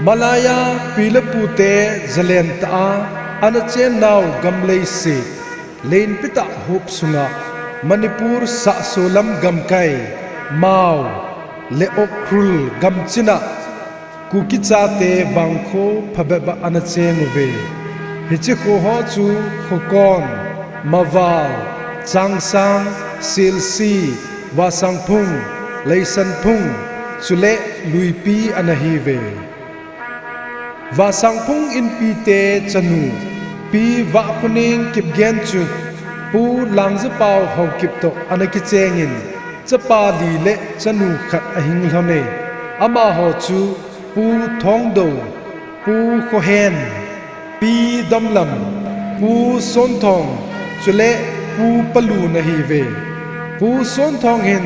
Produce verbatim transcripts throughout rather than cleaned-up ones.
Malaya pi le pute zalen tah a ana chennau gam leiset, lenpi tah huop sunga Manipur sahsolam gamkai, Mao le Ukhrul gamchina Kuki chate vangkho phabep a ana cheng uve. Hiche kho ho chu Khokon, Maval, Changsang, Silsi, Vasangphung, Leisanphung, chule Luipi ana hiuve. Vasangphung inpite chanu, Pi Vahkhoneng Kipgen chu Pu Langjapao Haokip toh ana kichengin, chapa li le chanu khat ahing lhone. Amaho chu Pu Thongdo, Pu Khohen, Pi Domlam, Pu Sonthong, chule Pu Palun ahiuve. Pu Sonthong hin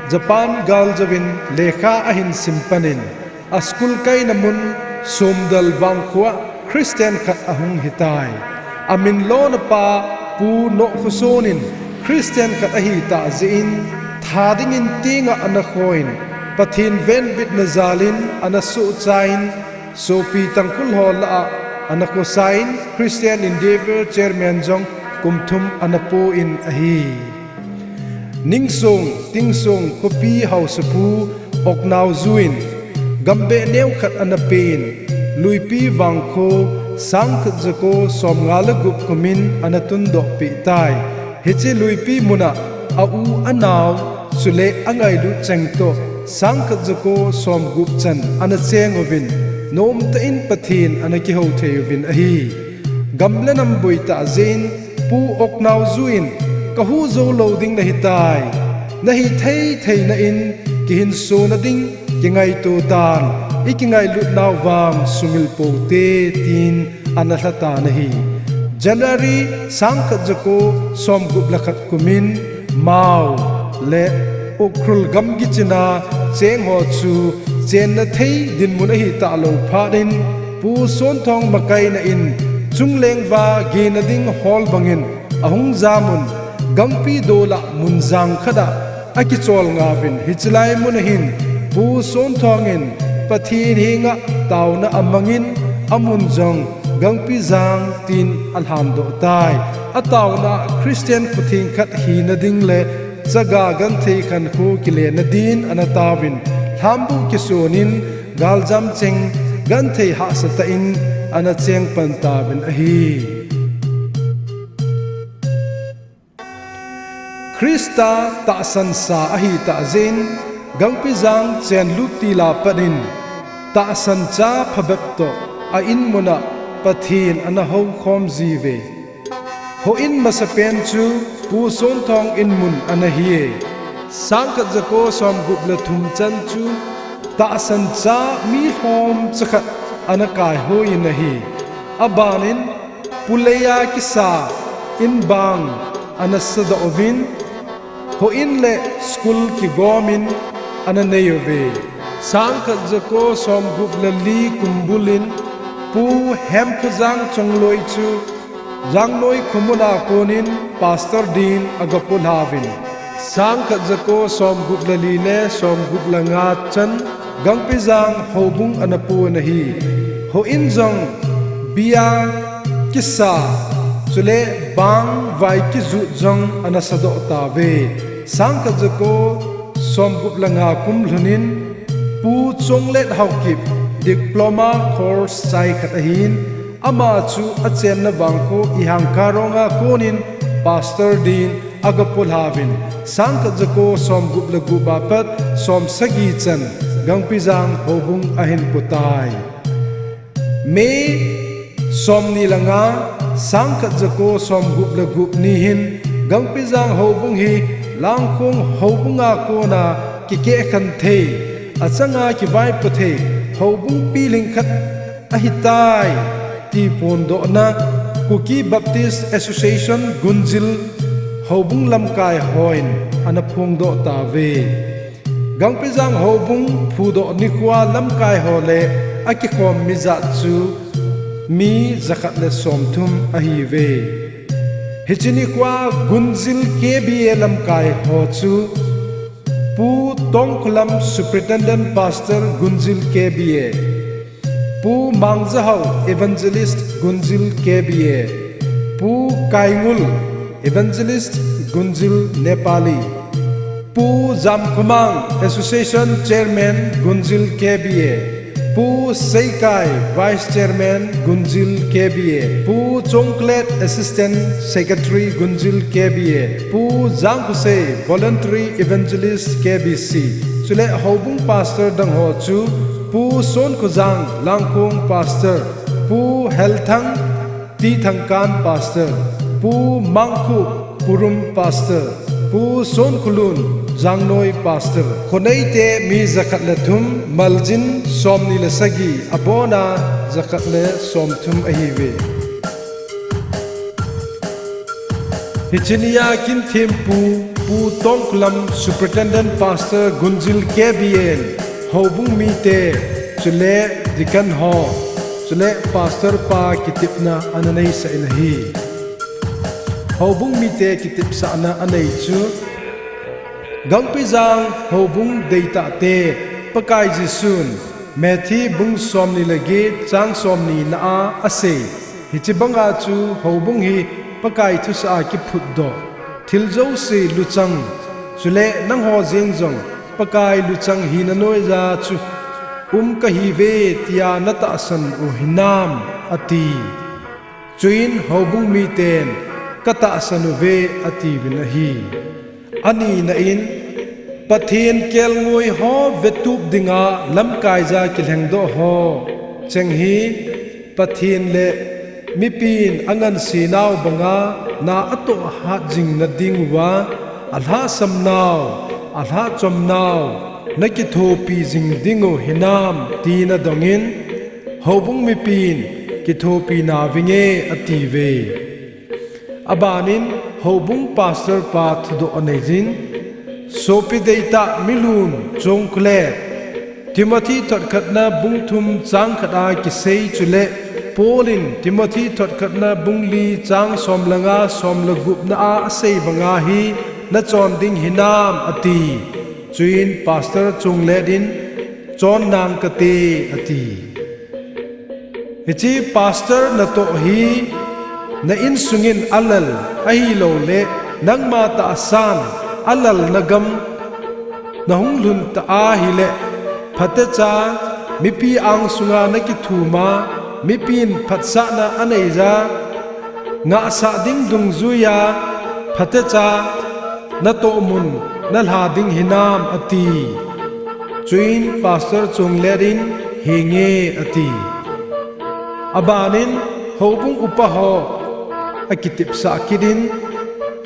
Japan gal jouvin lekha ahin sim panin, a school kaina mun Somdal vangkhoa Christian khat ahung hitai. Amin lona pa Pu Nohkhoson in Christian khat ahitah jeh in, tha dingin tenga ana khoin, Pathen venbitna jalin ana sohchain, sopi Tangkhul ho lah a ana khosain, Christian Endeavour Chairman jong kum thum ana poin ahi. Ningsong, Tingsong khopi haosapu Oknaoju in gambeh neo khat ana pen, Luipi vangkho sangkhat jako somnga le gup kumin ana tundoh peh tai. Hiche Luipi muna a u anao chule angailut cheng toh sangkhat jako somgup chan ana cheng uvin, nomtah in Pathen ana kihou thei uvin ahi. Gam le nam boi tah jeh in Pu Oknaoju in, kahu jou lou ding nahitai. Nahi thei theina in kihinso nading kingaito tan, ikingailut nau vang sumil poute, tin ana lhatan ahi. January sangkhat jako somgup le khat kumin Mao le Ukhrul gamgi china cheng ho chu chenna thei dinmun ahitah lou phat in, Pu Sonthong makaina in chungleng va gena ding hall bangin ahung jamun, gangpi dola mun jang khat a akichol ngauvin, hiche lai mun ahin Pu Sonthong in Pathen henga taona amangin, amun jong Gangpijang tin alhandoh tai. Ataona Christian khutheng khat hina ding le chaga genthei khankho kile nadin ana taovin, lhambuh kisonin galjam cheng genthei hahsatah in ana cheng pan tauvin ahi. Christa tahsan sa ahitah jeh in, Gangpijang chenlut tila pat in tahsan cha phabep toh a inmun a Pathen ana houkhom jiuve. Houin masapen chu Pu Sonthong inmun ana hie. Sangkhat jako somgup le thum chan chu tahsan cha mi lhomcha khat ana kaihoiyin ahi. Abanin Pu Leia kisa in bang ana sadoh uvin, houin le school kigomin ana neiuve. Sangkhat jako somgup le li kumbul in Pu Hemkhojang Chongloi chu Jangnoi khomun a konin pastor din agapulhauvin, sangkhat jako somgup le li le somgup le nga chan Gangpijang houbung ana pun ahi. Houin jong bia kisa chule bang vai kijut jong ana sadoh tauve. Sangkhat jako somgup le nga kum lhonin Pu Chonglet Haokip diploma course chai khat ahin, ama chu achenna vangkho Ihangkarong a konin pastor din agapulhauvin, sangkhat jako somgup le gup a pat somsagi chan Gangpijang houbung ahin potai. May somni le nga, sangkhat jako somgup le gup ni hin Gangpijang houbung hi Langkhong houbung a kona kikehkhen thei, achanga kivaipo thei houbung pilhing khat ahitai, ti phondohna Kuki Baptist Association Gunjil houbung lamkai hon ana phongdoh tauve. Gangpijang houbung phudoh nikhoa lamkai ho le akikhom mi jat chu mi jakhat le somthum ahiuve. Hiche nikhoa Gunjil K B A lamkai ho chu Pu Tongkholam Superintendent Pastor Gunjil K B A, Pu Mangjahau, Evangelist, Gunjil K B A. Pu Kaingul, Evangelist, Gunjil, Nepali. Pu Jamkhomang, Association Chairman, Gunjil K B A. Pu Seikai, Vice Chairman, Gunjil K B A. Pu Chongklet, Assistant Secretary, Gunjil K B A. Pu Jangkhosei, Voluntary Evangelist, K B C. Chule houbung pastor dang ho chu Pu Sonkhojang, Langkong Pastor, Pu Helthang, Tithangkan Pastor, Pu Mangkhup, Purum Pastor, Pu Sonkhulun, Jangnoi Pastor. Khoneite mi jakhat le thum, maljin somni le sagi, abona jakhat le somthum ahiuve. Hiche nia kin thempu, Pu Tongkhulam, Superintendent Pastor, Gunjil K B A in, houbung mite, chule deacon ho, chule pastor pa kitepna ana neisah in ahi. Houbung mite kitepsahna anei chu, Gangpijang houbung deitahte, Pakai Jesun Matthew bung somni le get chang somni na a asei, hiche banga chu houbung hi Pakai thusah a kiphutdoh, thil jouse luchang, chule nangho jeng jong Pakai luchang hina noiya chu um kahiuve tia natahsan u hinam, ati. Chuin houbung miten, Katahsan uve, atiuvin ahi. Anina in, Pathen kelngoi ho vetup dinga lamkaija kilhengdoh ho cheng hi Pathen le mipin angansenau banga na atoh hat jing nadinguva, alhahsamnau, alhahchomnau nakithopi jing dingu hinam, tina dongin, houbung mipin kithopi nauvinge, atiuve. Abanin houbung pastor pa thudoh aneijin, Sopi deitah milhun Chongkhulet, Timothy thotkhatna bung thum chang khat a kisei chule Paul in Timothy thotkhatna bung li chang som le nga, som le gupna a asei banga hi nachon ding hinam, ati. Chuin Pastor Chongkhulet in, Chonnang kate, ati. Hiche pastor natoh hi na insungin alal ahiloule nangma tahsan alalna gam nahung lhun ta ahile, phatecha mipi angsunga nakithuma, mipin phatsahna aneiya ngahsah ding dungjuiya phatecha natohmun nalha ding hinam, ati. Chuin Pastor Chongkhulet in, Henge, ati. Abanin houbung upa ho akitepsah kit in,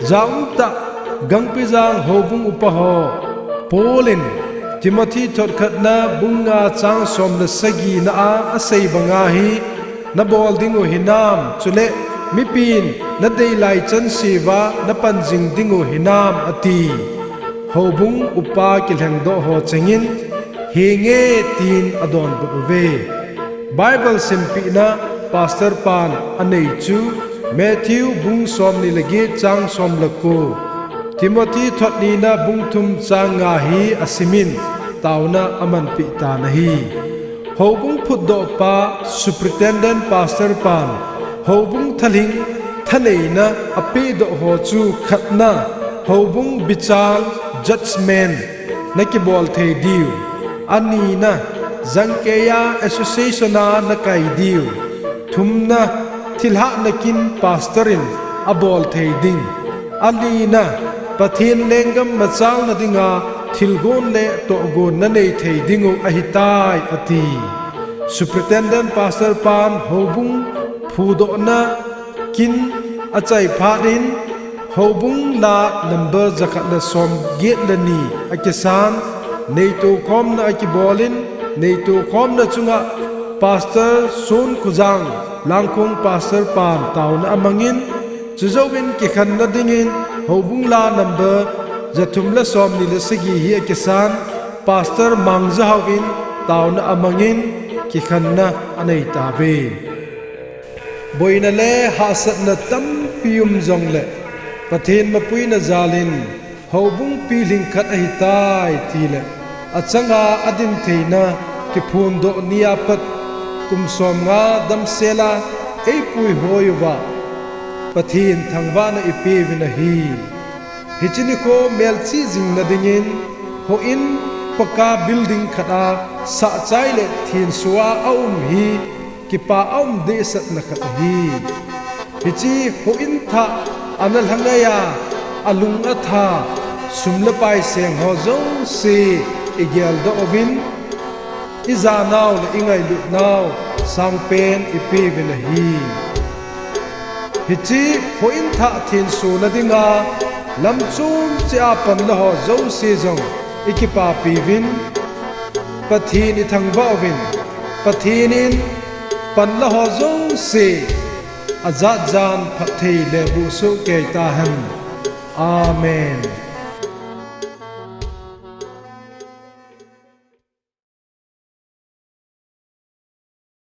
jaumtah Gangpijang houbung upa ho, Paul in Timothy thotkhatna bung nga chang som le sagina a asei banga hi nabol dingu hinam, chule mipin nadei lai chanseuva napan jing dingu hinam, ati. Houbung upa kilhengdoh ho chengin, Henge, tin adonbut uve. Bible simpehna pastor pan anei chu Matthew bung somni le get chang som le ko, Timothy thotnina bung thum chang nga hi asimin taona amanpeh tan ahi. Houbung phutdohpa, Superintendent Pastor pan houbung thalhing thaneina apehdoh ho chu, khatna, houbung bichar, judgement, nakibol thei diu. Anina, jangkeiya association a nakai diu. Thumna, thilhahna kin pastor in abol thei ding. Alina, Pathen lenggam machalna dinga thilgon le tohgon nanei thei dingu ahitai, ati. Superintendent Pastor pan houbung phudohna kin achai phat in, houbung la number jakhat le somget le ni akisan, neitokhomna akibolin, neitokhomna chunga Pastor Sonkhojang, Langkong Pastor pan taona amangin, chujouvin kikhenna dingin houbung la number jathum le somni le sagi hi akisan, Pastor Mangjahau in taona amangin kikhenna aneitauve. Boina le hahsatna tampi um jongle, Pathen mapuina jalin, houbung pilhing khat ahitai tile, achanga adin theina kiphondoh nia pat kum somnga damsela eipuihoi uva Pathen thangvahna ipeuvin ahi. Hiche nikho melchih jingna dingin houin paka building khat a sahchai le thenso a aum hi kipa aum dehsetna khat ahi. Hiche houin thah ana lhangai a, alung atha, sum le pai seng ho jouse igeldoh uvin, ijanau le ingailutnau sangpen ipeuvin ahi. Hiche houin thah thensona dinga lamchom cheh a panla ho jouse jong ikipapiuvin, Pathen ithangvah uvin, Pathen in panla ho jouse ajatjan phatthei leboh sohkei tahen. Amen.